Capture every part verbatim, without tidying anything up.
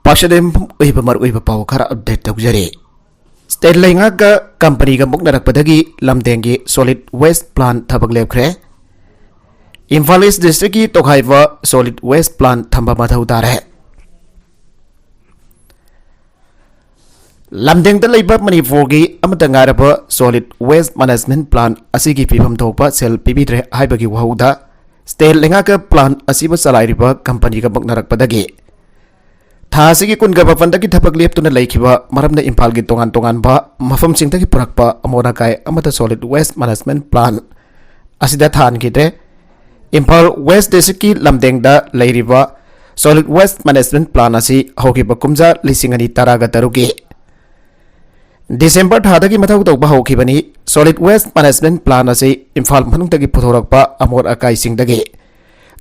ꯄꯥꯛꯁꯗꯦꯝ ꯑꯣꯏꯕ ꯃꯔꯨꯑꯣꯏꯕ ꯄꯥꯎ ꯈꯔ ꯑꯞꯗꯦꯠ ꯇꯧꯖꯔꯤ꯫ ꯁ꯭ꯇꯦꯠ ꯂꯩꯉꯥꯛꯀ ꯀꯝꯄꯅꯤꯒ ꯃꯨꯛꯅꯔꯛꯄꯗꯒꯤ ꯂꯝꯗꯦꯡꯒꯤ ꯁꯣꯂꯤꯗ ꯋꯦꯁ ꯄ꯭ꯂꯥꯟ ꯊꯕꯛ ꯂꯦꯞꯈ꯭ꯔꯦ꯫ ꯏꯝꯐꯥꯜ ꯏꯁ ꯗꯤꯁꯇ꯭ꯔꯤꯛꯀꯤ ꯇꯣꯈꯥꯏꯕ ꯁꯣꯂꯤꯗ ꯋꯦꯁ ꯄ꯭ꯂꯥꯟ ꯊꯝꯕ ꯃꯊꯧ ꯇꯥꯔꯦ꯫ ꯂꯝꯗꯦꯡꯗ ꯂꯩꯕ ꯃꯅꯤꯄꯨꯔꯒꯤ ꯑꯃꯠꯇ ꯉꯥꯏꯔꯕ ꯁꯣꯂꯤꯗ ꯋꯦꯁ ꯃꯦꯅꯦꯖꯃꯦꯟ ꯄ꯭ꯂꯥꯟ ꯑꯁꯤꯒꯤ ꯄꯤꯐꯝ ꯊꯣꯛꯄ ꯁꯦꯜ ꯄꯤꯕꯤꯗ꯭ꯔꯦ ꯍꯥꯏꯕꯒꯤ ꯋꯥꯍꯧꯗ ꯁ꯭ꯇꯦꯠ ꯂꯩꯉꯥꯛꯀ ꯄ꯭ꯂꯥꯟ ꯑꯁꯤꯕꯨ ꯆꯂꯥꯏꯔꯤꯕ ꯀꯝꯄꯅꯤꯒ ꯃꯨꯛꯅꯔꯛꯄꯗꯒꯤ ꯊꯥ ꯑꯁꯤꯒꯤ ꯀꯨꯟꯒ ꯃꯥꯄꯟꯗꯒꯤ ꯊꯕꯛ ꯂꯦꯞꯇꯨꯅ ꯂꯩꯈꯤꯕ ꯃꯔꯝꯅ ꯏꯝꯐꯥꯜꯒꯤ ꯇꯣꯉꯥꯟ ꯇꯣꯉꯥꯟꯕ ꯃꯐꯝꯁꯤꯡꯗꯒꯤ ꯄꯨꯔꯛꯄ ꯑꯃꯣꯠ ꯑꯀꯥꯏ ꯑꯃꯠꯇ ꯁꯣꯂꯤꯗ ꯋꯦꯁ ꯃꯦꯅꯦꯖꯃꯦꯟ ꯄ꯭ꯂꯥꯟ ꯑꯁꯤꯗ ꯊꯥꯍꯟꯈꯤꯗ꯭ꯔꯦ꯫ ꯏꯝꯐꯥꯜ ꯋꯦꯁ ꯗꯤꯁꯇ꯭ꯔꯤꯛꯀꯤ ꯂꯝꯗꯦꯡꯗ ꯂꯩꯔꯤꯕ ꯁꯣꯂꯤꯗ ꯋꯦꯁ ꯃꯦꯅꯦꯖꯃꯦꯟ ꯄ꯭ꯂꯥꯟ ꯑꯁꯤ ꯍꯧꯈꯤꯕ ꯀꯨꯝꯖꯥ ꯂꯤꯁꯤꯡ ꯑꯅꯤ ꯇꯔꯥꯒ ꯇꯔꯨꯛꯀꯤ ꯗꯤꯁꯦꯝꯕꯔ ꯊꯥꯗꯒꯤ ꯃꯊꯧ ꯇꯧꯕ ꯍꯧꯈꯤꯕꯅꯤ꯫ ꯁꯣꯂꯤꯗ ꯋꯦꯁ ꯃꯦꯅꯦꯖꯃꯦꯟ ꯄ꯭ꯂꯥꯟ ꯑꯁꯤ ꯏꯝꯐꯥꯜ ꯃꯅꯨꯡꯗꯒꯤ ꯄꯨꯊꯣꯔꯛꯄ ꯑꯃꯣꯠ ꯑꯀꯥꯏꯁꯤꯡꯗꯒꯤ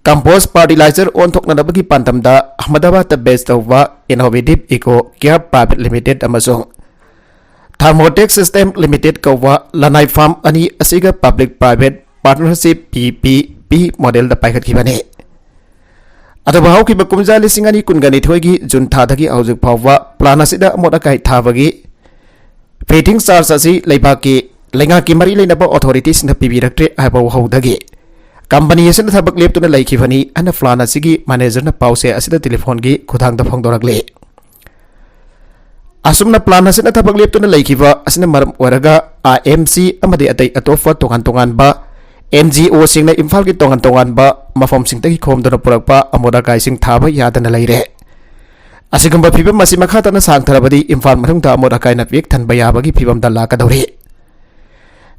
ꯀꯝꯄꯣꯁ ꯐꯔꯇꯤꯂꯥꯏꯖꯔ ꯑꯣꯟꯊꯣꯛꯅꯅꯕꯒꯤ ꯄꯥꯟꯗꯝꯗ ꯑꯍꯃꯗꯥꯕꯥꯗꯇ ꯕꯦꯖ ꯇꯧꯕ ꯏꯅꯣꯚꯦꯇꯤꯚ ꯏꯀꯣ ꯀꯤꯌꯔ ꯄ꯭ꯔꯥꯏꯚꯦꯠ ꯂꯤꯃꯤꯇꯦꯗ ꯑꯃꯁꯨꯡ ꯊꯥꯔꯃꯣꯇꯦꯛ ꯁꯤꯁꯇꯦꯝ ꯂꯤꯃꯤꯇꯦꯗ ꯀꯧꯕ ꯂꯅꯥꯏ ꯐꯥꯔꯝ ꯑꯅꯤ ꯑꯁꯤꯒ ꯄꯕ꯭ꯂꯤꯛ ꯄ꯭ꯔꯥꯏꯚꯦꯠ ꯄꯥꯔꯠꯅꯔꯁꯤꯞ, ꯄꯤ ꯄꯤ ꯄꯤ, ꯃꯣꯗꯦꯜꯗ ꯄꯥꯏꯈꯠꯈꯤꯕꯅꯤ꯫ ꯑꯗꯨꯕꯨ ꯍꯧꯈꯤꯕ ꯀꯨꯝꯖꯥ ꯂꯤꯁꯤꯡ ꯑꯅꯤ ꯀꯨꯟꯒ ꯅꯤꯊꯣꯏꯒꯤ ꯖꯨꯟ ꯊꯥꯗꯒꯤ ꯍꯧꯖꯤꯛ ꯐꯥꯎꯕ ꯄ꯭ꯂꯥꯟ ꯑꯁꯤꯗ ꯑꯃꯣꯠ ꯑꯀꯥꯏ ꯊꯥꯕꯒꯤ ꯐꯤꯇꯤꯡ ꯆꯥꯔꯖ ꯑꯁꯤ ꯂꯩꯕꯥꯛꯀꯤ, ꯂꯩꯉꯥꯛꯀꯤ ꯃꯔꯤ ꯂꯩꯅꯕ ꯑꯣꯊꯣꯔꯤꯇꯤꯁꯤꯡꯅ ꯄꯤꯕꯤꯔꯛꯇ꯭ꯔꯦ ꯍꯥꯏꯕ ꯋꯥꯍꯧꯗꯒꯤ ꯀꯝꯄꯅꯤ ꯑꯁꯤꯅ ꯊꯕꯛ ꯂꯦꯞꯇꯨꯅ ꯂꯩꯈꯤꯕꯅꯤ ꯍꯥꯏꯅ ꯄ꯭ꯂꯥꯟ ꯑꯁꯤꯒꯤ ꯃꯦꯅꯦꯖꯔꯅ ꯄꯥꯎ ꯆꯦ ꯑꯁꯤꯗ ꯇꯦꯂꯤꯐꯣꯟꯒꯤ ꯈꯨꯠꯊꯥꯡꯗ ꯐꯣꯡꯗꯣꯔꯛꯂꯤ꯫ ꯑꯁꯨꯝꯅ ꯄ꯭ꯂꯥꯟ ꯑꯁꯤꯅ ꯊꯕꯛ ꯂꯦꯞꯇꯨꯅ ꯂꯩꯈꯤꯕ ꯑꯁꯤꯅ ꯃꯔꯝ ꯑꯣꯏꯔꯒ ꯑꯥꯏ ꯑꯦꯝ ꯁꯤ ꯑꯃꯗꯤ ꯑꯇꯩ ꯑꯇꯣꯞꯄ ꯇꯣꯉꯥꯟ ꯇꯣꯉꯥꯟꯕ ꯑꯦꯟ ꯖꯤ ꯑꯣꯁꯤꯡꯅ ꯏꯝꯐꯥꯜꯒꯤ ꯇꯣꯉꯥꯟ ꯇꯣꯉꯥꯟꯕ ꯃꯐꯝꯁꯤꯡꯗꯒꯤ ꯈꯣꯝꯗꯨꯅ ꯄꯨꯔꯛꯄ ꯑꯃꯣꯠ ꯑꯀꯥꯏꯁꯤꯡ ꯊꯥꯕ ꯌꯥꯗꯅ ꯂꯩꯔꯦ꯫ ꯑꯁꯤꯒꯨꯝꯕ ꯐꯤꯕꯝ ꯑꯁꯤ ꯃꯈꯥ ꯇꯥꯅ ꯁꯥꯡꯊꯔꯕꯗꯤ ꯏꯝꯐꯥꯜ ꯃꯅꯨꯡꯗ ꯑꯃꯣꯠ ꯑꯀꯥꯏꯅ ꯄꯤꯛ ꯊꯟꯕ ꯌꯥꯕꯒꯤ ꯐꯤꯕꯝꯗ ꯂꯥꯛꯀꯗꯧꯔꯤ꯫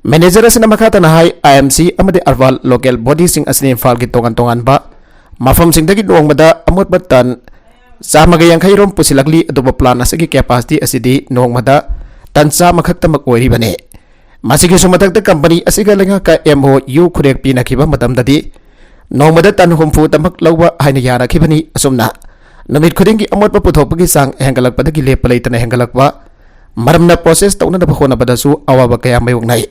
ꯃꯦꯅꯦꯖꯔ ꯑꯁꯤꯅ ꯃꯈꯥ ꯇꯥꯅ ꯍꯥꯏ, ꯑꯥꯏ ꯑꯦꯝ ꯁꯤ ꯑꯃꯗꯤ ꯑꯔꯕꯥꯟ ꯂꯣꯀꯦꯜ ꯕꯣꯗꯤꯁꯤꯡ ꯑꯁꯤꯅ ꯏꯝꯐꯥꯜꯒꯤ ꯇꯣꯉꯥꯟ ꯇꯣꯉꯥꯟꯕ ꯃꯐꯝꯁꯤꯡꯗꯒꯤ ꯅꯣꯡꯃꯗ ꯑꯃꯣꯠꯄ ꯇꯟ ꯆꯥꯝꯃꯒ ꯌꯥꯡꯈꯩ ꯔꯣꯝ ꯄꯨꯁꯤꯜꯂꯛꯂꯤ, ꯑꯗꯨꯕꯨ ꯄ꯭ꯂꯥꯟ ꯑꯁꯤꯒꯤ ꯀꯦꯄꯥꯁꯤꯇꯤ ꯑꯁꯤꯗꯤ ꯅꯣꯡꯃꯗ ꯇꯟ ꯆꯥꯝꯃ ꯈꯛꯇꯃꯛ ꯑꯣꯏꯔꯤꯕꯅꯤ꯫ ꯃꯁꯤꯒꯤꯁꯨ ꯃꯊꯛꯇ ꯀꯝꯄꯅꯤ ꯑꯁꯤꯒ ꯂꯩꯉꯥꯛꯀ ꯑꯦꯝ ꯑꯣ ꯌꯨ ꯈꯨꯔꯦꯛ ꯄꯤꯅꯈꯤꯕ ꯃꯇꯝꯗꯗꯤ ꯅꯣꯡꯃꯗ ꯇꯟ ꯍꯨꯝꯐꯨ ꯇꯃꯛ ꯂꯧꯕ ꯍꯥꯏꯅ ꯌꯥꯅꯈꯤꯕꯅꯤ꯫ ꯑꯁꯨꯝꯅ ꯅꯨꯃꯤꯠ ꯈꯨꯗꯤꯡꯒꯤ ꯑꯃꯣꯠꯄ ꯄꯨꯊꯣꯛꯄꯒꯤ ꯆꯥꯡ ꯍꯦꯟꯒꯠꯂꯛꯄꯗꯒꯤ ꯂꯦꯞꯄ ꯂꯩꯇꯅ ꯍꯦꯟꯒꯠꯂꯛꯄ ꯃꯔꯝꯅ ꯄ꯭ꯔꯣꯁꯦꯁ ꯇꯧꯅꯅꯕ ꯍꯣꯠꯅꯕꯗꯁꯨ ꯑꯋꯥꯕ ꯀꯌꯥ ꯃꯥꯌꯣꯛꯅꯩ꯫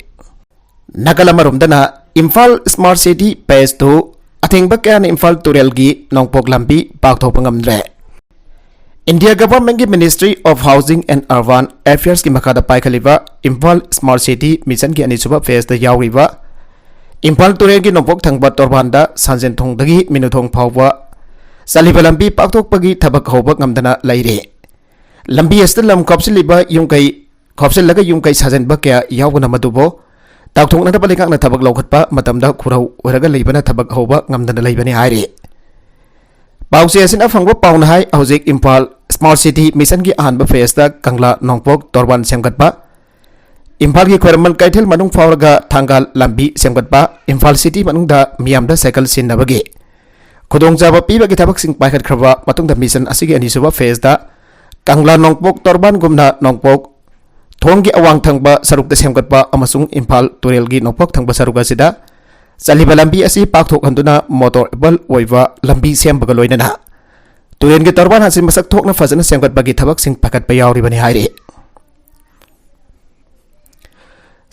ꯅꯥꯀꯜ ꯑꯃꯔꯣꯝꯗꯅ Imphal smart city phase two ꯑꯊꯤꯡꯕ ꯀꯌꯥꯅ ꯏꯝꯐꯥꯜ ꯇꯨꯔꯦꯜꯒꯤ ꯅꯣꯡꯄꯣꯛ ꯂꯝꯕꯤ ꯄꯥꯛꯊꯣꯛꯄ ꯉꯝꯗ꯭ꯔꯦ꯫ ꯏꯟꯗꯤꯌꯥ ꯒꯚꯔꯟꯃꯦꯟꯠꯀꯤ Ministry of Housing and Urban Affairs ꯀꯤ ꯃꯈꯥꯗ ꯄꯥꯏꯈꯠꯂꯤꯕ ꯏꯝꯐꯥꯜ Smart City Mission ꯒꯤ ꯑꯅꯤꯁꯨꯕ phase ꯇ ꯌꯥꯎꯔꯤꯕ ꯏꯝꯐꯥꯜ ꯇꯨꯔꯦꯜꯒꯤ ꯅꯣꯡꯄꯣꯛ ꯊꯪꯕ ꯇꯣꯔꯕꯥꯟꯗ ꯁꯟꯖꯦꯟ ꯊꯣꯡꯗꯒꯤ ꯃꯤꯅꯨꯊꯣꯡ ꯐꯥꯎꯕ ꯆꯠꯂꯤꯕ ꯂꯝꯕꯤ ꯄꯥꯛꯊꯣꯛꯄꯒꯤ ꯊꯕꯛ ꯍꯧꯕ ꯉꯝꯗꯅ ꯂꯩꯔꯤ꯫ ꯂꯝꯕꯤ ꯑꯁꯤꯗ ꯂꯝ ꯈꯣꯞꯆꯤꯜꯂꯤꯕ ꯌꯨꯝ ꯀꯩ, ꯈꯣꯞꯆꯤꯜꯂꯒ ꯌꯨꯝ ꯀꯩ ꯁꯥꯖꯤꯟꯕ ꯀꯌꯥ ꯌꯥꯎꯕꯅ ꯃꯗꯨꯕꯨ ꯇꯥꯎꯊꯣꯛꯅꯅꯕ ꯂꯩꯉꯥꯛꯅ ꯊꯕꯛ ꯂꯧꯈꯠꯄ ꯃꯇꯝꯗ ꯈꯨꯔꯧ ꯑꯣꯏꯔꯒ ꯂꯩꯕꯅ ꯊꯕꯛ ꯍꯧꯕ ꯉꯝꯗꯅ ꯂꯩꯕꯅꯤ ꯍꯥꯏꯔꯤ꯫ ꯄꯥꯎꯆꯦ ꯑꯁꯤꯅ ꯐꯪꯕ ꯄꯥꯎꯅ ꯍꯥꯏ, ꯍꯧꯖꯤꯛ ꯏꯝꯐꯥꯜ Smart City Mission ꯒꯤ ꯑꯍꯥꯟꯕ phase ꯇ ꯀꯪꯂꯥ ꯅꯣꯡꯄꯣꯛ ꯇꯣꯔꯕꯥꯟ ꯁꯦꯝꯒꯠꯄ, ꯏꯝꯐꯥꯜꯒꯤ ꯈ꯭ꯋꯥꯏꯔꯝꯕꯟ ꯀꯩꯊꯦꯜ ꯃꯅꯨꯡ ꯐꯥꯎꯔꯒ ꯊꯪꯒꯥꯜ ꯂꯝꯕꯤ ꯁꯦꯝꯒꯠꯄ, ꯏꯝꯐꯥꯜ city ꯃꯅꯨꯡꯗ ꯃꯤꯌꯥꯝꯗ ꯁꯥꯏꯀꯜ ꯁꯤꯖꯤꯟꯅꯕꯒꯤ ꯈꯨꯗꯣꯡꯆꯥꯕ ꯄꯤꯕꯒꯤ ꯊꯕꯛꯁꯤꯡ ꯄꯥꯏꯈꯠꯈ꯭ꯔꯕ ꯃꯇꯨꯡꯗ, mission ꯑꯁꯤꯒꯤ ꯑꯅꯤꯁꯨꯕ phase ꯇ ꯀꯪꯂꯥ ꯅꯣꯡꯄꯣꯛ ꯇꯣꯔꯕꯥꯟꯒꯨꯝꯅ ꯅꯣꯡꯄꯣꯛ ꯊꯣꯡꯒꯤ ꯑꯋꯥꯡ ꯊꯪꯕ ꯁꯔꯨꯛꯇ ꯁꯦꯝꯒꯠꯄ ꯑꯃꯁꯨꯡ ꯏꯝꯐꯥꯜ ꯇꯨꯔꯦꯜꯒꯤ ꯅꯣꯡꯄꯣꯛ ꯊꯪꯕ ꯁꯔꯨꯛ ꯑꯁꯤꯗ ꯆꯠꯂꯤꯕ ꯂꯝꯕꯤ ꯑꯁꯤ ꯄꯥꯛꯊꯣꯛꯍꯟꯗꯨꯅ motorable ꯑꯣꯏꯕ ꯂꯝꯕꯤ ꯁꯦꯝꯕꯒ ꯂꯣꯏꯅꯅ ꯇꯨꯔꯦꯜꯒꯤ ꯇꯣꯔꯕꯥꯟ ꯑꯁꯤ ꯃꯁꯛ ꯊꯣꯛꯅ ꯐꯖꯅ ꯁꯦꯝꯒꯠꯄꯒꯤ ꯊꯕꯛꯁꯤꯡ ꯄꯥꯏꯈꯠꯄ ꯌꯥꯎꯔꯤꯕꯅꯤ ꯍꯥꯏꯔꯤ꯫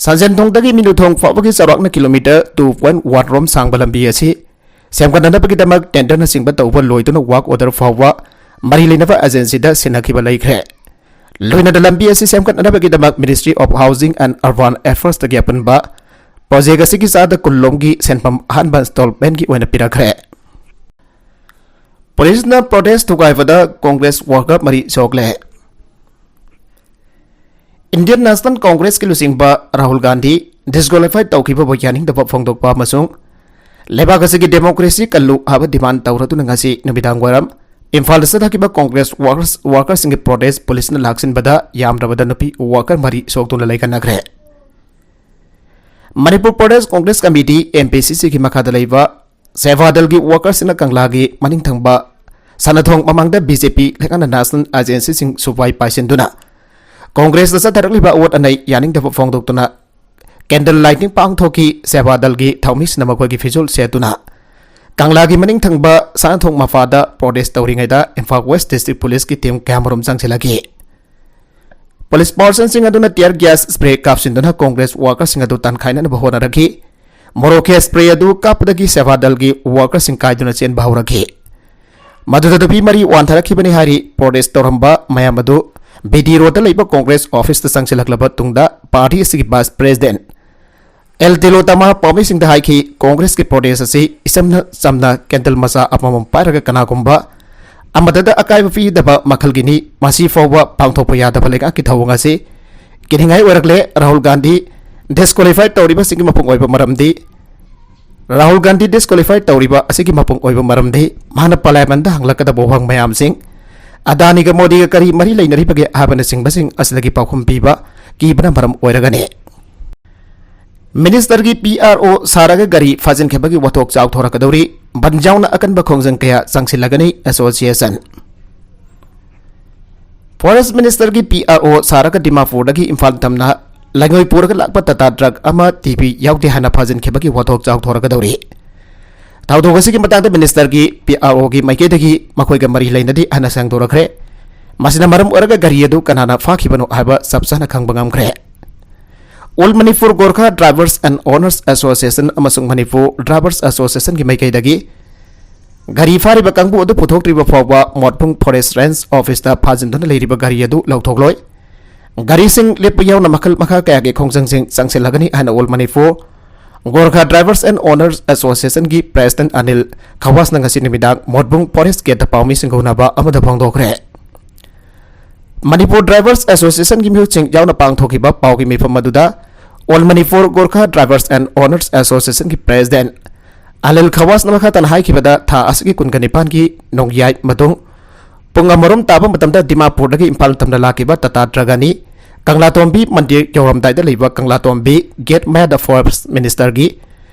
ꯁꯟꯖꯦꯟꯊꯣꯡꯗꯒꯤ ꯃꯤꯅꯨꯊꯣꯡ ꯐꯥꯎꯕꯒꯤ ꯆꯥꯎꯔꯥꯛꯅ kilometre two point one ꯔꯣꯝ ꯁꯥꯡꯕ ꯂꯝꯕꯤ ꯑꯁꯤ ꯁꯦꯝꯒꯠꯅꯅꯕꯒꯤꯗꯃꯛ tenderꯅꯆꯤꯡꯕ ꯇꯧꯕ ꯂꯣꯏꯗꯨꯅ work order ꯐꯥꯎꯕ ꯃꯔꯤ ꯂꯩꯅꯕ agencyꯗ ꯁꯤꯟꯅꯈꯤꯕ ꯂꯩꯈ꯭ꯔꯦ꯫ ꯂꯣꯏꯅꯅ ꯂꯝꯕꯤ ꯑꯁꯤ ꯁꯦꯝꯒꯠꯅꯅꯕꯒꯤꯗꯃꯛ Ministry of Housing and Urban Affairsꯇꯒꯤ ꯑꯄꯨꯟꯕ project ꯑꯁꯤꯒꯤ ꯆꯥꯗ ꯀꯨꯟ ꯂꯣꯝꯒꯤ ꯁꯦꯟꯐꯝ ꯑꯍꯥꯟꯕ installmentꯀꯤ ꯑꯣꯏꯅ ꯄꯤꯔꯛꯈ꯭ꯔꯦ꯫ ꯄꯨꯂꯤꯁꯅ protest ꯊꯨꯒꯥꯏꯕꯗ Congress worker ꯃꯔꯤ ꯁꯣꯛꯂꯦ꯫ Indian National Congressꯀꯤ ꯂꯨꯆꯤꯡꯕ ꯔꯥꯍꯨꯜ ꯒꯥꯟꯙꯤ disqualify ꯇꯧꯈꯤꯕꯕꯨ ꯌꯥꯅꯤꯡꯗꯕ ꯐꯣꯡꯗꯣꯛꯄ ꯑꯃꯁꯨꯡ ꯂꯩꯕꯥꯛ ꯑꯁꯤꯒꯤ democracy ꯀꯜꯂꯨ ꯍꯥꯏꯕ demand ꯇꯧꯔꯗꯨꯅ ꯉꯁꯤ ꯅꯨꯃꯤꯗꯥꯡ ꯋꯥꯏꯔꯝ ꯏꯝꯐꯥꯜꯗ ꯆꯠꯊꯈꯤꯕ Congress workers, workerꯁꯤꯡꯒꯤ protest ꯄꯨꯂꯤꯁꯅ ꯂꯥꯛꯁꯤꯟꯕꯗ ꯌꯥꯝꯗ꯭ꯔꯕꯗ ꯅꯨꯄꯤ worker ꯃꯔꯤ ꯁꯣꯛꯇꯨꯅ ꯂꯩꯈꯠꯅꯈ꯭ꯔꯦ꯫ ꯃꯅꯤꯄꯨꯔ ꯄ꯭ꯔꯗꯦꯁ ꯀꯣꯡꯒ꯭ꯔꯦꯁ ꯀꯃꯤꯇꯤ, MPCCꯒꯤ ꯃꯈꯥꯗ ꯂꯩꯕ ꯁꯦꯚꯥꯗꯜꯒꯤ workerꯁꯤꯡꯅ ꯀꯪꯂꯥꯒꯤ ꯃꯅꯤꯡ ꯊꯪꯕ ꯁꯅꯥꯊꯣꯡ ꯃꯃꯥꯡꯗ BJP ꯂꯩꯉꯥꯛꯅ National Agencyꯁꯤꯡ ꯁꯨꯄꯥꯏ ꯄꯥꯏꯁꯤꯟꯗꯨꯅ ꯀꯣꯡꯒ꯭ꯔꯦꯁꯇ ꯆꯠꯊꯔꯛꯂꯤꯕ ꯑꯋꯣꯠ ꯑꯅꯩ ꯌꯥꯅꯤꯡꯗꯕ ꯐꯣꯡꯗꯣꯛꯇꯨꯅ candle lighting ꯄꯥꯡꯊꯣꯛꯈꯤ꯫ ꯁꯦꯚꯥꯗꯜꯒꯤ ꯊꯧꯃꯤꯁꯤꯡꯅ ꯃꯈꯣꯏꯒꯤ ꯐꯤꯖꯣꯜ ꯁꯦꯠꯇꯨꯅ ꯀꯪꯂꯥꯒꯤ ꯃꯅꯤꯡ ꯊꯪꯕ ꯁꯅꯥꯊꯣꯡ ꯃꯄꯥꯗ protest ꯇꯧꯔꯤꯉꯩꯗ ꯏꯝꯐꯥꯜ West District Policeꯀꯤ team ꯀꯌꯥꯃꯔꯨꯝ ꯆꯪꯁꯤꯜꯂꯛꯈꯤ꯫ Police personꯁꯤꯡ ꯑꯗꯨꯅ tear gas spray ꯀꯥꯞꯁꯤꯟꯗꯨꯅ ꯀꯣꯡꯒ꯭ꯔꯦꯁ workerꯁꯤꯡ ꯑꯗꯨ ꯇꯥꯟꯈꯥꯏꯅꯅꯕ ꯍꯣꯠꯅꯔꯛꯈꯤ꯫ ꯃꯣꯔꯣꯛ gas spray ꯑꯗꯨ ꯀꯥꯞꯄꯗꯒꯤ ꯁꯦꯚꯥꯗꯜꯒꯤ workerꯁꯤꯡ ꯀꯥꯏꯗꯨꯅ ꯆꯦꯟꯕ ꯍꯧꯔꯛꯈꯤ꯫ ꯃꯗꯨꯗ ꯅꯨꯄꯤ ꯃꯔꯤ ꯋꯥꯟꯊꯔꯛꯈꯤꯕꯅꯤ ꯍꯥꯏꯔꯤ꯫ ꯄ꯭ꯔꯣꯇꯦꯁ ꯇꯧꯔꯝꯕ ꯃꯌꯥꯝ ꯑꯗꯨ ꯕꯤ ꯗꯤ ꯔꯣꯗꯇ ꯂꯩꯕ ꯀꯣꯡꯒ꯭ꯔꯦꯁ ꯑꯣꯐꯤꯁꯇ ꯆꯪꯁꯤꯜꯂꯛꯂꯕ ꯇꯨꯡꯗ, ꯄꯥꯔꯇꯤ ꯑꯁꯤꯒꯤ ꯚꯥꯏꯁ ꯄ꯭ꯔꯦꯁꯤꯗꯦꯟꯠ ꯑꯦꯜ ꯇꯤꯂꯣꯇꯃꯥ ꯄꯥꯎꯃꯤꯁꯤꯡꯗ ꯍꯥꯏꯈꯤ, ꯀꯣꯡꯒ꯭ꯔꯦꯁꯀꯤ ꯄ꯭ꯔꯣꯇꯦꯁ ꯑꯁꯤ ꯏꯆꯝꯅ ꯆꯝꯅ ꯀꯦꯟꯗꯜ ꯃꯆꯥ ꯑꯃꯃꯝ ꯄꯥꯏꯔꯒ ꯀꯅꯥꯒꯨꯝꯕ ꯑꯃꯠꯇꯗ ꯑꯀꯥꯏꯕ ꯄꯤꯗꯕ ꯃꯈꯜꯒꯤꯅꯤ꯫ ꯃꯁꯤ ꯐꯥꯎꯕ ꯄꯥꯡꯊꯣꯛꯄ ꯌꯥꯗꯕ ꯂꯩꯉꯥꯛꯀꯤ ꯊꯧꯑꯣꯡ ꯑꯁꯤ ꯀꯤꯅꯤꯡꯉꯥꯏ ꯑꯣꯏꯔꯛꯂꯦ꯫ ꯔꯥꯍꯨꯜ ꯒꯥꯟꯙꯤ ꯗꯤꯁꯀ꯭ꯋꯥꯂꯤꯐꯥꯏ ꯇꯧꯔꯤꯕꯁꯤꯒꯤ ꯃꯄꯨꯡ ꯑꯣꯏꯕ ꯃꯔꯝꯗꯤ, ꯔꯥꯍꯨꯜ ꯒꯥꯟꯙꯤ ꯗꯤꯁꯀ꯭ꯋꯥꯂꯤꯐꯥꯏ ꯇꯧꯔꯤꯕ ꯑꯁꯤꯒꯤ ꯃꯄꯨꯡ ꯑꯣꯏꯕ ꯃꯔꯝꯗꯤ ꯃꯥꯅ ꯄꯥꯔꯂꯤꯌꯥꯃꯦꯟꯗ ꯍꯪꯂꯛꯀꯗꯕ ꯋꯥꯍꯪ ꯃꯌꯥꯝꯁꯤꯡ, ꯑꯗꯥꯅꯤꯒ ꯃꯣꯗꯤꯒ ꯀꯔꯤ ꯃꯔꯤ ꯂꯩꯅꯔꯤꯕꯒꯦ ꯍꯥꯏꯕꯅꯆꯤꯡꯕꯁꯤꯡ ꯑꯁꯤꯗꯒꯤ ꯄꯥꯎꯈꯨꯝ ꯄꯤꯕ ꯀꯤꯕꯅ ꯃꯔꯝ ꯑꯣꯏꯔꯒꯅꯤ꯫ ꯃꯤꯅꯤꯁꯇꯔꯒꯤ ꯄꯤ ꯑꯥꯔ ꯑꯣ ꯁꯥꯔꯒ ꯒꯥꯔꯤ ꯐꯥꯖꯤꯟꯈꯤꯕꯒꯤ ꯋꯥꯊꯣꯛ ꯆꯥꯎꯊꯣꯔꯛꯀꯗꯧꯔꯤ꯫ ꯕꯟ ꯌꯥꯎꯅ ꯑꯀꯟꯕ ꯈꯣꯡꯖꯪ ꯀꯌꯥ ꯆꯪꯁꯤꯜꯂꯒꯅꯤ꯫ ꯑꯦꯁꯣꯁꯤꯌꯦꯁꯟ꯫ ꯐꯣꯔꯦꯁ꯭ꯠ ꯃꯤꯅꯤꯁꯇꯔꯒꯤ ꯄꯤ ꯑꯥꯔ ꯑꯣ ꯁꯥꯔꯒ ꯗꯤꯃꯥꯄꯨꯔꯗꯒꯤ ꯏꯝꯐꯥꯜ ꯇꯝꯅ ꯂꯩꯉꯣꯏ ꯄꯨꯔꯒ ꯂꯥꯛꯄ ꯇꯥꯇꯥ ꯇ꯭ꯔꯛ ꯑꯃ ꯇꯤ ꯄꯤ ꯌꯥꯎꯗꯦ ꯍꯥꯏꯅ ꯐꯥꯖꯤꯟꯈꯤꯕꯒꯤ ꯋꯥꯊꯣꯛ ꯆꯥꯎꯊꯣꯔꯛꯀꯗꯧꯔꯤ꯫ ꯊꯧꯗꯣꯛ ꯑꯁꯤꯒꯤ ꯃꯇꯥꯡꯗ ꯃꯤꯅꯤꯁꯇꯔꯒꯤ ꯄꯤ ꯑꯥꯔ ꯑꯣꯒꯤ ꯃꯥꯏꯀꯩꯗꯒꯤ ꯃꯈꯣꯏꯒ ꯃꯔꯤ ꯂꯩꯅꯗꯦ ꯍꯥꯏꯅ ꯁꯦꯡꯗꯣꯔꯛꯈ꯭ꯔꯦ꯫ ꯃꯁꯤꯅ ꯃꯔꯝ ꯑꯣꯏꯔꯒ ꯒꯥꯔꯤ ꯑꯗꯨ ꯀꯅꯥꯅ ꯐꯥꯈꯤꯕꯅꯣ ꯍꯥꯏꯕ ꯆꯞ ꯆꯥꯅ ꯈꯪꯕ ꯉꯝꯈ꯭ꯔꯦ꯫ All Manipur Gorkha drivers and owners association ꯑꯃꯁꯨꯡ ꯃꯅꯤꯄꯨꯔ ꯗ꯭ꯔꯥꯏꯚꯔꯁ ꯑꯦꯁꯣꯁꯤꯌꯦꯁꯟꯒꯤ ꯃꯥꯏꯀꯩꯗꯒꯤ ꯒꯥꯔꯤ ꯐꯥꯔꯤꯕ ꯀꯥꯡꯕꯨ ꯑꯗꯨ ꯄꯨꯊꯣꯛꯇ꯭ꯔꯤꯕ ꯐꯥꯎꯕ ꯃꯣꯠꯕꯨꯡ ꯐꯣꯔꯦꯁ꯭ꯠ ꯔꯦꯟꯖ ꯑꯣꯐꯤꯁꯇ ꯐꯥꯖꯤꯟꯗꯨꯅ ꯂꯩꯔꯤꯕ ꯒꯥꯔꯤ ꯑꯗꯨ ꯂꯧꯊꯣꯛꯂꯣꯏ꯫ ꯒꯥꯔꯤꯁꯤꯡ ꯂꯦꯞꯄ ꯌꯥꯎꯅ ꯃꯈꯜ ꯃꯈꯥ ꯀꯌꯥꯒꯤ ꯈꯣꯡꯖꯪꯁꯤꯡ ꯆꯪꯁꯤꯜꯂꯒꯅꯤ ꯍꯥꯏꯅ all Manipur Gorkha drivers and owners ꯑꯦꯁꯣꯁꯤꯌꯦꯁꯟꯒꯤ ꯄ꯭ꯔꯦꯁꯤꯗꯦꯟꯠ ꯑꯅꯤꯜ ꯈꯋꯥꯁꯅ ꯉꯁꯤ ꯅꯨꯃꯤꯗꯥꯡ ꯃꯣꯠꯕꯨꯡ ꯐꯣꯔꯦꯁ꯭ꯠ ꯒꯦꯠꯇ ꯄꯥꯎꯃꯤꯁꯤꯡꯒ ꯎꯅꯕ ꯑꯃꯗ ꯐꯣꯡꯗꯣꯛꯈ꯭ꯔꯦ꯫ ꯃꯅꯤꯄꯨꯔ ꯗ꯭ꯔꯥꯏꯚꯔꯁ ꯑꯦꯁꯣꯁꯤꯌꯦꯁꯟꯒꯤ ꯃꯤꯍꯨꯠꯁꯤꯡ ꯌꯥꯎꯅ ꯄꯥꯡꯊꯣꯛꯈꯤꯕ ꯄꯥꯎꯒꯤ ꯃꯤꯐꯝ ꯑꯗꯨꯗ all Manipur Gorkha drivers and owners ꯑꯦꯁꯣꯁꯤꯌꯦꯁꯟꯒꯤ ꯄ꯭ꯔꯦꯁꯤꯗꯦꯟꯠ ꯑꯅꯤꯜ ꯈꯋꯥꯁꯅ ꯃꯈꯥ ꯇꯥꯅ ꯍꯥꯏꯈꯤꯕꯗ, ꯊꯥ ꯑꯁꯤꯒꯤ ꯀꯨꯟꯒ ꯅꯤꯄꯥꯟꯒꯤ ꯅꯣꯡꯌꯥꯏ ꯃꯇꯨꯡ ꯄꯨꯡ ꯑꯃꯔꯣꯝ ꯇꯥꯕ ꯃꯇꯝꯗ ꯗꯤꯃꯥꯄꯨꯔꯗꯒꯤ ꯏꯝꯐꯥꯜ ꯇꯝꯅ ꯂꯥꯛꯈꯤꯕ ꯇꯥꯇꯥ ꯇ꯭ꯔꯛ ꯑꯅꯤ ꯀꯪꯂꯥꯇꯣꯝꯕꯤ ꯃꯟꯗꯤꯔ ꯌꯧꯔꯝꯗꯥꯏꯗ ꯂꯩꯕ ꯀꯪꯂꯥꯇꯣꯝꯕꯤ ꯒꯦꯠ ꯃꯌꯥꯗ ꯐꯣꯔꯦꯁ꯭ꯠ ꯃꯤꯅꯤꯁꯇꯔꯒꯤ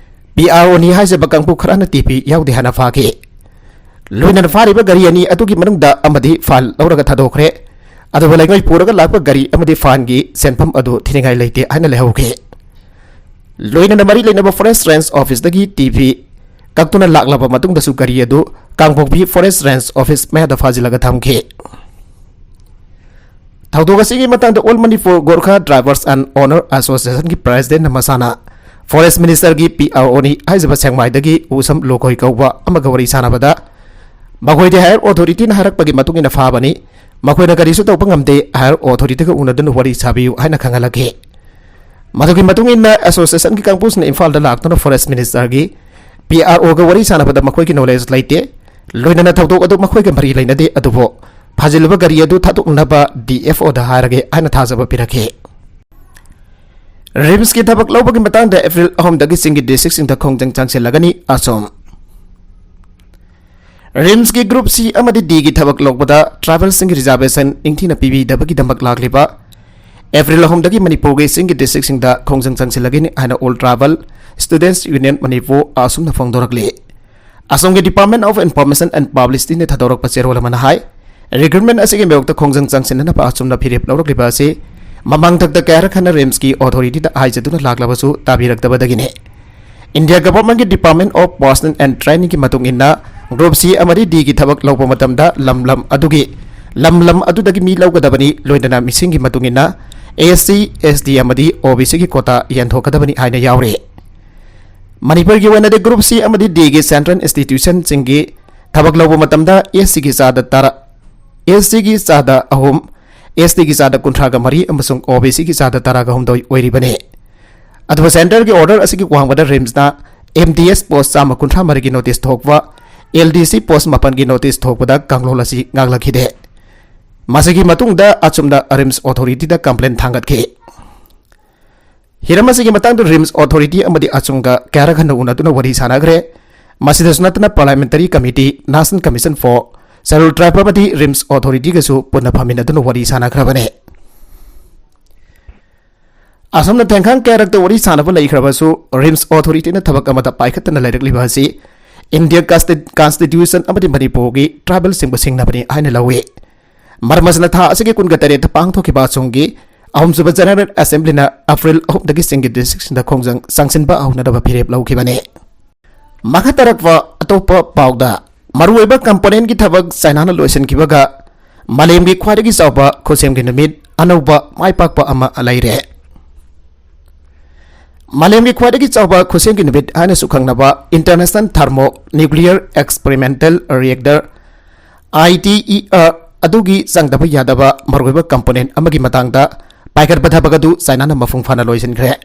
ꯄꯤ ꯑꯥꯔ ꯑꯣꯅꯤ ꯍꯥꯏꯖꯕ ꯀꯥꯡꯕꯨ ꯈꯔꯅ ꯇꯤ ꯄꯤ ꯌꯥꯎꯗꯦ ꯍꯥꯏꯅ ꯐꯥꯈꯤ꯫ ꯂꯣꯏꯅꯅ ꯐꯥꯔꯤꯕ ꯒꯥꯔꯤ ꯑꯅꯤ ꯑꯗꯨꯒꯤ ꯃꯅꯨꯡꯗ ꯑꯃꯗꯤ ꯐꯥꯏꯟ ꯂꯧꯔꯒ ꯊꯥꯗꯣꯛꯈ꯭ꯔꯦ꯫ ꯑꯗꯨꯕꯨ ꯂꯩꯉꯣꯏ ꯄꯨꯔꯒ ꯂꯥꯛꯄ ꯒꯥꯔꯤ ꯑꯃꯗꯤ ꯐꯥꯏꯟꯒꯤ ꯁꯦꯟꯐꯝ ꯑꯗꯨ ꯊꯤꯅꯤꯡꯉꯥꯏ ꯂꯩꯇꯦ ꯍꯥꯏꯅ ꯂꯩꯍꯧꯈꯤ꯫ ꯂꯣꯏꯅꯅ ꯃꯔꯤ ꯂꯩꯅꯕ ꯐꯣꯔꯦꯁ꯭ꯠ ꯔꯦꯟꯖ ꯑꯣꯐꯤꯁꯇꯒꯤ ꯇꯤ ꯄꯤ ꯀꯛꯇꯨꯅ ꯂꯥꯛꯂꯕ ꯃꯇꯨꯡꯗꯁꯨ ꯒꯥꯔꯤ ꯑꯗꯨ ꯀꯥꯡꯄꯣꯛꯄꯤ ꯐꯣꯔꯦꯁ꯭ꯠ ꯔꯦꯟꯖ ꯑꯣꯐꯤꯁ ꯃꯌꯥꯗ ꯐꯥꯖꯤꯜꯂꯒ ꯊꯝꯈꯤ꯫ ꯊꯧꯗꯣꯛ ꯑꯁꯤꯒꯤ ꯃꯇꯥꯡꯗ all Manipur Gorkha drivers and owner ꯑꯦꯁꯣꯁꯤꯌꯦꯁꯟꯒꯤ ꯄ꯭ꯔꯦꯁꯤꯗꯦꯟꯠꯅ ꯃꯁꯥꯅ ꯐꯣꯔꯦꯁ꯭ꯠ ꯃꯤꯅꯤꯁꯇꯔꯒꯤ ꯄꯤ ꯑꯥꯔ ꯑꯣꯅꯤ ꯍꯥꯏꯖꯕ ꯁꯦꯡꯃꯥꯏꯗꯒꯤ ꯎꯁꯝ ꯂꯣꯈꯣꯏ ꯀꯧꯕ ꯑꯃꯒ ꯋꯥꯔꯤ ꯁꯥꯟꯅꯕꯗ, ꯃꯈꯣꯏꯗꯤ higher authority ꯅ ꯍꯥꯏꯔꯛꯄꯒꯤ ꯃꯇꯨꯡ ꯏꯟꯅ ꯐꯥꯕꯅꯤ, ꯃꯈꯣꯏꯅ ꯀꯔꯤꯁꯨ ꯇꯧꯕ ꯉꯝꯗꯦ, higher authority ꯒ ꯎꯅꯗꯨꯅ ꯋꯥꯔꯤ ꯁꯥꯕꯤꯌꯨ ꯍꯥꯏꯅ ꯈꯪꯍꯜꯂꯛꯈꯤ꯫ ꯃꯗꯨꯒꯤ ꯃꯇꯨꯡ ꯏꯟꯅ association ꯒꯤ ꯀꯥꯡꯕꯨꯁꯤꯅ ꯏꯝꯐꯥꯜꯗ ꯂꯥꯛꯇꯨꯅ forest minister ꯒꯤ P R O ꯒ ꯋꯥꯔꯤ ꯁꯥꯟꯅꯕꯗ ꯃꯈꯣꯏꯒꯤ knowledge ꯂꯩꯇꯦ, ꯂꯣꯏꯅꯅ ꯊꯧꯗꯣꯛ ꯑꯗꯨ ꯃꯈꯣꯏꯒ ꯃꯔꯤ ꯂꯩꯅꯗꯦ, ꯑꯗꯨꯕꯨ ꯐꯥꯖꯤꯜꯂꯨꯕ ꯒꯥꯔꯤ ꯑꯗꯨ ꯊꯥꯗꯣꯛꯅꯕ D F O ꯗ ꯍꯥꯏꯔꯒꯦ ꯍꯥꯏꯅ ꯊꯥꯖꯕ ꯄꯤꯔꯛꯈꯤ꯫ RIMS ꯀꯤ ꯊꯕꯛ ꯂꯧꯕꯒꯤ ꯃꯇꯥꯡꯗ April ꯑꯍꯨꯝꯗꯒꯤ ꯆꯤꯡꯒꯤ district ꯁꯤꯡꯗ ꯈꯣꯡꯖꯪ ꯆꯪꯁꯤꯜꯂꯒꯅꯤ꯫ ꯑꯁꯣꯝ, RIMS ꯀꯤ group C ꯑꯃꯗꯤ D ꯒꯤ ꯊꯕꯛ ꯂꯧꯕꯗ tribal ꯁꯤꯡꯒꯤ reservation ꯅꯤꯡꯊꯤꯅ ꯄꯤꯕꯤꯗꯕꯒꯤꯗꯃꯛ ꯂꯥꯛꯂꯤꯕ April ꯑꯍꯨꯝꯗꯒꯤ ꯃꯅꯤꯄꯨꯔꯒꯤ ꯆꯤꯡꯒꯤ district ꯁꯤꯡꯗ ꯈꯣꯡꯖꯪ ꯆꯪꯁꯤꯜꯂꯒꯅꯤ ꯍꯥꯏꯅ all tribal students union Manipur, ꯑꯁꯨꯝꯅ ꯐꯣꯡꯗꯣꯔꯛꯂꯤ꯫ ꯑꯁꯣꯝꯒꯤ Department of Information and Publicity ꯅ ꯊꯥꯗꯣꯔꯛꯄ ꯆꯦꯔꯣꯜ ꯑꯃꯅ ꯍꯥꯏ, recruitment ꯑꯁꯤꯒꯤ ꯃꯥꯌꯣꯛꯇ ꯈꯣꯡꯖꯪ ꯆꯪꯁꯤꯟꯅꯅꯕ ꯑꯁꯨꯝꯅ ꯐꯤꯔꯦꯞ ꯂꯧꯔꯛꯂꯤꯕ ꯑꯁꯤ ꯃꯃꯥꯡꯊꯛꯇ ꯀꯌꯥꯔꯛ ꯍꯟꯅ RIMS ꯀꯤ authority ꯗ ꯍꯥꯏꯖꯗꯨꯅ ꯂꯥꯛꯂꯕꯁꯨ ꯇꯥꯕꯤꯔꯛꯇꯕꯗꯒꯤꯅꯤ꯫ India Government ꯀꯤ Department of Personnel and Training ꯒꯤ ꯃꯇꯨꯡ ꯏꯟꯅ, group C ꯑꯃꯗꯤ D ꯒꯤ ꯊꯕꯛ ꯂꯧꯕ ꯃꯇꯝꯗ ꯂꯝ ꯂꯝ ꯑꯗꯨꯒꯤ, ꯂꯝ ꯂꯝ ꯑꯗꯨꯗꯒꯤ ꯃꯤ ꯂꯧꯒꯗꯕꯅꯤ, ꯂꯣꯏꯅꯅ ꯃꯤꯁꯤꯡꯒꯤ ꯃꯇꯨꯡ ꯏꯟꯅ S C, S T ꯑꯃꯗꯤ O B C ꯒꯤ quota ꯌꯦꯟꯊꯣꯛꯀꯗꯕꯅꯤ ꯍꯥꯏꯅ ꯌꯥꯎꯔꯤ꯫ ꯃꯅꯤꯄꯨꯔꯒꯤ ꯑꯣꯏꯅꯗꯤ group C ꯑꯃꯗꯤ D ꯒꯤ central institution ꯁꯤꯡꯒꯤ ꯊꯕꯛ ꯂꯧꯕ ꯃꯇꯝꯗ S C ꯒꯤ ꯆꯥꯗ ꯇꯔꯥ, S C ꯒꯤ ꯆꯥꯗ ꯑꯍꯨꯝ, S T ꯒꯤ ꯆꯥꯗ ꯀꯨꯟꯊ꯭ꯔꯥꯒ ꯃꯔꯤ ꯑꯃꯁꯨꯡ O B C ꯒꯤ ꯆꯥꯗ ꯇꯔꯥꯒ ꯍꯨꯝꯗꯣꯏ ꯑꯣꯏꯔꯤꯕꯅꯤ꯫ ꯑꯗꯨꯒ centre ꯒꯤ order ꯑꯁꯤꯒꯤ ꯋꯥꯡꯃꯗ RIMS ꯅ M D S post ꯆꯥꯝꯃ ꯀꯨꯟꯊ꯭ꯔꯥ ꯃꯔꯤꯒꯤ notice ꯊꯣꯛꯄ, L D C post ꯃꯥꯄꯟꯒꯤ notice ꯊꯣꯛꯄꯗ ꯀꯥꯡꯂꯣꯟ ꯑꯁꯤ ꯉꯥꯛꯂꯛꯈꯤꯗꯦ꯫ ꯃꯁꯤꯒꯤ ꯃꯇꯨꯡꯗ ꯑꯆꯨꯝꯅ RIMS authority ꯗ complaint ꯊꯥꯡꯒꯠꯈꯤ꯫ ꯍꯤꯔꯝ ꯑꯁꯤꯒꯤ ꯃꯇꯥꯡꯗ RIMS authority ꯑꯃꯗꯤ ꯑꯆꯨꯝꯒ ꯀꯌꯥꯔꯛ ꯍꯟꯅ ꯎꯅꯗꯨꯅ ꯋꯥꯔꯤ ꯁꯥꯟꯅꯈ꯭ꯔꯦ꯫ ꯃꯁꯤꯗꯁꯨ ꯅꯠꯇꯅ Parliamentary Committee, National Commission for Scheduled Tribe ꯑꯃꯗꯤ RIMS authority ꯒꯁꯨ ꯄꯨꯟꯅ ꯐꯝꯃꯤꯟꯅꯗꯨꯅ ꯋꯥꯔꯤ ꯁꯥꯟꯅꯈ꯭ꯔꯕꯅꯤ꯫ ꯑꯁꯨꯝꯅ ꯊꯦꯡꯈꯥꯡ ꯀꯌꯥꯔꯛꯇ ꯋꯥꯔꯤ ꯁꯥꯟꯅꯕ ꯂꯩꯈ꯭ꯔꯕꯁꯨ, RIMS authority ꯅ ꯊꯕꯛ ꯑꯃꯗ ꯄꯥꯏꯈꯠꯇꯅ ꯂꯩꯔꯛꯂꯤꯕ ꯑꯁꯤ India Consti-, Constitution ꯑꯃꯗꯤ ꯃꯅꯤꯄꯨꯔꯒꯤ tribal ꯁꯤꯡꯕꯨ ꯁꯤꯡꯅꯕꯅꯤ ꯍꯥꯏꯅ ꯂꯧꯏ꯫ ꯃꯔꯝ ꯑꯁꯤꯅ ꯊꯥ ꯑꯁꯤꯒꯤ ꯀꯨꯟꯒ ꯇꯔꯦꯠꯇ ꯄꯥꯡꯊꯣꯛꯈꯤꯕ ꯑꯁꯣꯝꯒꯤ ꯑꯍꯨꯝꯁꯨꯕ General Assembly ꯅ April ꯑꯍꯨꯝꯗꯒꯤ ꯆꯤꯡꯒꯤ district ꯁꯤꯡꯗ ꯈꯣꯡꯖꯪ ꯆꯪꯁꯤꯟꯕ ꯍꯧꯅꯅꯕ ꯐꯤꯔꯦꯞ ꯂꯧꯈꯤꯕꯅꯤ꯫ ꯃꯈꯥ ꯇꯥꯔꯛꯄ ꯑꯇꯣꯞꯄ ꯄꯥꯎꯗ, ꯃꯔꯨꯑꯣꯏꯕ component ꯀꯤ ꯊꯕꯛ ꯆꯥꯏꯅꯥꯅ ꯂꯣꯏꯁꯤꯟꯈꯤꯕꯒ ꯃꯥꯂꯦꯝꯒꯤ ꯈ꯭ꯋꯥꯏꯗꯒꯤ ꯆꯥꯎꯕ ꯈꯨꯠꯁꯦꯝꯒꯤ ꯅꯨꯃꯤꯠ ꯑꯅꯧꯕ ꯃꯥꯏ ꯄꯥꯛꯄ ꯑꯃ ꯂꯩꯔꯦ꯫ ꯃꯥꯂꯦꯝꯒꯤ ꯈ꯭ꯋꯥꯏꯗꯒꯤ ꯆꯥꯎꯕ ꯈꯨꯠꯁꯦꯝꯒꯤ ꯅꯨꯃꯤꯠ ꯍꯥꯏꯅꯁꯨ ꯈꯪꯅꯕ International Thermonuclear Experimental Reactor, I T E R, ꯑꯗꯨꯒꯤ ꯆꯪꯗꯕ ꯌꯥꯗꯕ ꯃꯔꯨꯑꯣꯏꯕ component ꯑꯃꯒꯤ ꯃꯇꯥꯡꯗ ꯄꯥꯏꯈꯠꯄ ꯊꯕꯛ ꯑꯗꯨ ꯆꯥꯏꯅꯥꯅ ꯃꯄꯨꯡ ꯐꯥꯅ ꯂꯣꯏꯁꯤꯟꯈ꯭ꯔꯦ꯫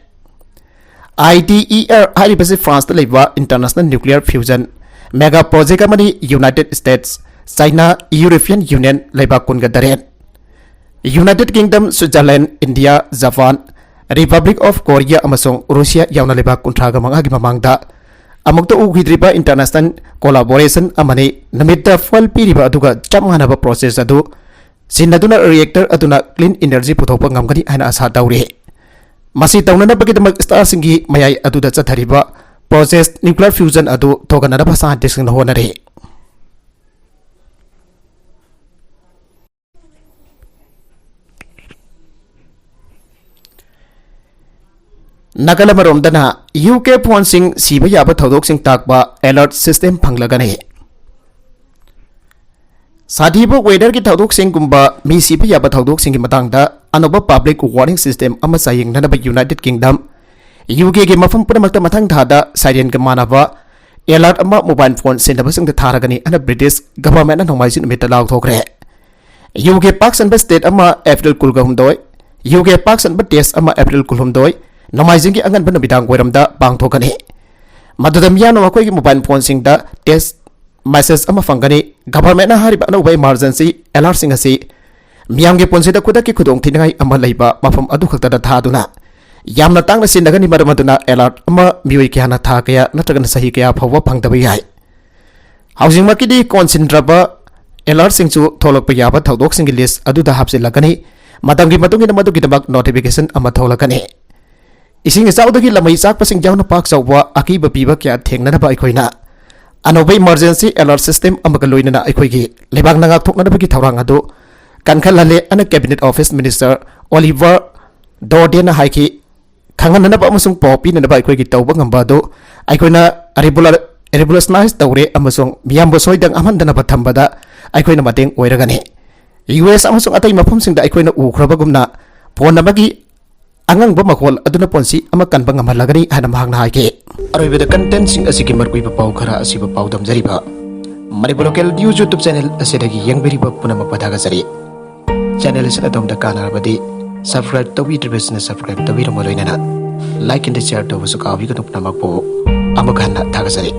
I T E R ꯍꯥꯏꯔꯤꯕꯁꯤ ꯐ꯭ꯔꯥꯟꯁꯇ ꯂꯩꯕ International Nuclear Fusion Mega Project ꯑꯃꯅꯤ꯫ United States, China, European Union ꯂꯩꯕꯥꯛ ꯀꯨꯟꯒ ꯇꯔꯦꯠ, United Kingdom, Switzerland, India, Japan, Republic of Korea ꯑꯃꯁꯨꯡ ꯔꯨꯁꯤꯌꯥ ꯌꯥꯎꯅ ꯂꯩꯕꯥꯛ ꯀꯨꯟꯊ꯭ꯔꯥꯒ ꯃꯉꯥꯒꯤ ꯃꯃꯥꯡꯗ ꯑꯃꯨꯛꯇ ꯎꯈꯤꯗ꯭ꯔꯤꯕ international collaboration ꯑꯃꯅꯤ꯫ ꯅꯨꯃꯤꯠꯇ fuel ꯄꯤꯔꯤꯕ ꯑꯗꯨꯒ ꯆꯞ ꯃꯥꯟꯅꯕ process ꯑꯗꯨ ꯁꯤꯖꯤꯟꯅꯗꯨꯅ reactor ꯑꯗꯨꯅ clean energy ꯄꯨꯊꯣꯛꯄ ꯉꯝꯒꯅꯤ ꯍꯥꯏꯅ ꯑꯥꯁꯥ ꯇꯧꯔꯤ꯫ ꯃꯁꯤ ꯇꯧꯅꯅꯕꯒꯤꯗꯃꯛ starꯁꯤꯡꯒꯤ ꯃꯌꯥꯏ ꯑꯗꯨꯗ ꯆꯠꯊꯔꯤꯕ process nuclear fusion ꯑꯗꯨ ꯊꯣꯒꯠꯅꯅꯕ scientistꯁꯤꯡꯅ ꯍꯣꯠꯅꯔꯤ꯫ ꯅꯥꯀꯜ ꯑꯃꯔꯣꯝꯗꯅ, ꯌꯨ ꯀꯦ ꯐꯣꯟꯁꯤꯡ ꯁꯤꯕ ꯌꯥꯕ ꯊꯧꯗꯣꯛꯁꯤꯡ ꯇꯥꯛꯄ alert system ꯐꯪꯂꯒꯅꯤ꯫ ꯁꯥꯊꯤꯕ weatherꯒꯤ ꯊꯧꯗꯣꯛꯁꯤꯡꯒꯨꯝꯕ ꯃꯤ ꯁꯤꯕ ꯌꯥꯕ ꯊꯧꯗꯣꯛꯁꯤꯡꯒꯤ ꯃꯇꯥꯡꯗ ꯑꯅꯧꯕ public warning system ꯑꯃ ꯆꯥꯌꯦꯡꯅꯅꯕ United Kingdom, U Kꯒꯤ ꯃꯐꯝ ꯄꯨꯝꯅꯃꯛꯇ ꯃꯊꯪ ꯊꯥꯗ sirenꯒ ꯃꯥꯟꯅꯕ alert ꯑꯃ mobile phone ꯁꯤꯖꯤꯟꯅꯕꯁꯤꯡꯗ ꯊꯥꯔꯒꯅꯤ ꯍꯥꯏꯅ British governmentꯅ ꯅꯣꯡꯃꯥꯏꯖꯤꯡ ꯅꯨꯃꯤꯠꯇ ꯂꯥꯎꯊꯣꯛꯈ꯭ꯔꯦ꯫ ꯌꯨ ꯀꯦ ꯄꯥꯛ ꯆꯟꯕ state ꯑꯃ April ꯀꯨꯟꯒ ꯍꯨꯝꯗꯣꯏ, ꯌꯨ ꯀꯦ ꯄꯥꯛ ꯆꯟꯕ ꯇꯦꯁ ꯑꯃ April ꯀꯨꯟꯍꯨꯝꯗꯣꯏ, ꯅꯣꯡꯃꯥꯏꯖꯤꯡꯒꯤ ꯑꯉꯟꯕ ꯅꯨꯃꯤꯗꯥꯡ ꯋꯥꯏꯔꯝꯗ ꯄꯥꯡꯊꯣꯛꯀꯅꯤ꯫ ꯃꯗꯨꯗ ꯃꯤꯌꯥꯝꯅ ꯃꯈꯣꯏꯒꯤ mobile phoneꯁꯤꯡꯗ text message ꯑꯃ ꯐꯪꯒꯅꯤ꯫ Governmentꯅ ꯍꯥꯏꯔꯤꯕ ꯑꯅꯧꯕ emergency alertꯁꯤꯡ ꯑꯁꯤ ꯃꯤꯌꯥꯝꯒꯤ ꯄꯨꯟꯁꯤꯗ ꯈꯨꯗꯛꯀꯤ ꯈꯨꯗꯣꯡꯊꯤꯅꯤꯡꯉꯥꯏ ꯑꯃ ꯂꯩꯕ ꯃꯐꯝ ꯑꯗꯨ ꯈꯛꯇꯗ ꯊꯥꯗꯨꯅ ꯌꯥꯝꯅ ꯇꯥꯡꯅ ꯁꯤꯖꯤꯟꯅꯒꯅꯤ꯫ ꯃꯔꯝ ꯑꯗꯨꯅ alert ꯑꯃ ꯃꯤꯑꯣꯏ ꯀꯌꯥꯅ ꯊꯥ ꯀꯌꯥ ꯅꯠꯇ꯭ꯔꯒꯅ ꯆꯍꯤ ꯀꯌꯥ ꯐꯥꯎꯕ ꯐꯪꯗꯕ ꯌꯥꯏ꯫ ꯍꯧꯖꯤꯛꯃꯛꯀꯤꯗꯤ ꯀꯣꯟꯁꯤꯟꯗ꯭ꯔꯕ alertꯁꯤꯡꯁꯨ ꯊꯣꯛꯂꯛꯄ ꯌꯥꯕ ꯊꯧꯗꯣꯛꯁꯤꯡꯒꯤ list ꯑꯗꯨꯗ ꯍꯥꯞꯆꯤꯜꯂꯛꯀꯅꯤ꯫ ꯃꯇꯝꯒꯤ ꯃꯇꯨꯡ ꯏꯟꯅ ꯃꯗꯨꯒꯤꯗꯃꯛ notification ꯑꯃ ꯊꯣꯛꯂꯛꯀꯅꯤ꯫ ꯏꯁꯤꯡ ꯏꯆꯥꯎꯗꯒꯤ ꯂꯝꯃꯩ ꯆꯥꯛꯄꯁꯤꯡ ꯌꯥꯎꯅ ꯄꯥꯛ ꯆꯥꯎꯕ ꯑꯀꯤꯕ ꯄꯤꯕ ꯀꯌꯥ ꯊꯦꯡꯅꯅꯕ ꯑꯩꯈꯣꯏꯅ ꯑꯅꯧꯕ emergency alert system ꯑꯃꯒ ꯂꯣꯏꯅꯅ ꯑꯩꯈꯣꯏꯒꯤ ꯂꯩꯕꯥꯛꯅ ꯉꯥꯛꯊꯣꯛꯅꯅꯕꯒꯤ ꯊꯧꯔꯥꯡ ꯑꯗꯨ ꯀꯟꯈꯠꯍꯜꯂꯦ ꯍꯥꯏꯅ Cabinet Office Minister Oliver Dowdenꯅ ꯍꯥꯏꯈꯤ꯫ ꯈꯪꯍꯟꯅꯅꯕ ꯑꯃꯁꯨꯡ ꯄꯥꯎ ꯄꯤꯅꯅꯕ ꯑꯩꯈꯣꯏꯒꯤ ꯇꯧꯕ ꯉꯝꯕ ꯑꯗꯨ ꯑꯩꯈꯣꯏꯅ ꯔꯤꯕꯨꯂ-, revolutionize ꯇꯧꯔꯦ ꯑꯃꯁꯨꯡ ꯃꯤꯌꯥꯝꯕꯨ ꯁꯣꯏꯗ ꯉꯥꯝꯍꯟꯗꯅꯕ ꯊꯝꯕꯗ ꯑꯩꯈꯣꯏꯅ ꯃꯇꯦꯡ ꯑꯣꯏꯔꯒꯅꯤ꯫ ꯌꯨ ꯑꯦꯁ ꯑꯃꯁꯨꯡ ꯑꯇꯩ ꯃꯐꯝꯁꯤꯡꯗ ꯑꯩꯈꯣꯏꯅ ꯎꯈ꯭ꯔꯕꯒꯨꯝꯅ, ꯐꯣꯟ ꯑꯃꯒꯤ ꯑꯉꯪꯕ ꯃꯈꯣꯜ ꯑꯗꯨꯅ ꯄꯨꯟꯁꯤ ꯑꯃ ꯀꯟꯕ ꯉꯝꯍꯜꯂꯒꯅꯤ ꯍꯥꯏꯅ ꯃꯍꯥꯛꯅ ꯍꯥꯏꯈꯤ꯫ ꯑꯔꯣꯏꯕꯗ contentꯁꯤꯡ ꯑꯁꯤꯒꯤ ꯃꯔꯨꯑꯣꯏꯕ ꯄꯥꯎ ꯈꯔ ꯑꯁꯤꯕꯨ ꯄꯥꯎꯗꯝꯖꯔꯤꯕ Manipur Local News YouTube channel ꯑꯁꯤꯗꯒꯤ ꯌꯦꯡꯕꯤꯔꯤꯕ ꯄꯨꯝꯅꯃꯛꯄꯨ ꯊꯥꯒꯠꯆꯔꯤ꯫ Channel ꯑꯁꯤꯅ ꯑꯗꯣꯝꯗ ꯀꯥꯟꯅꯔꯕꯗꯤ subscribe ꯇꯧꯕꯤꯗ꯭ꯔꯤꯕꯁꯤꯅ subscribe ꯇꯧꯕꯤꯔꯝꯕ ꯂꯣꯏꯅꯅ like and share ꯇꯧꯕꯁꯨ ꯀꯥꯎꯕꯤꯒꯅꯨ꯫ ꯄꯨꯝꯅꯃꯛꯄꯨ ꯑꯃꯨꯛ ꯍꯟꯅ ꯊꯥꯒꯠꯆꯔꯤ꯫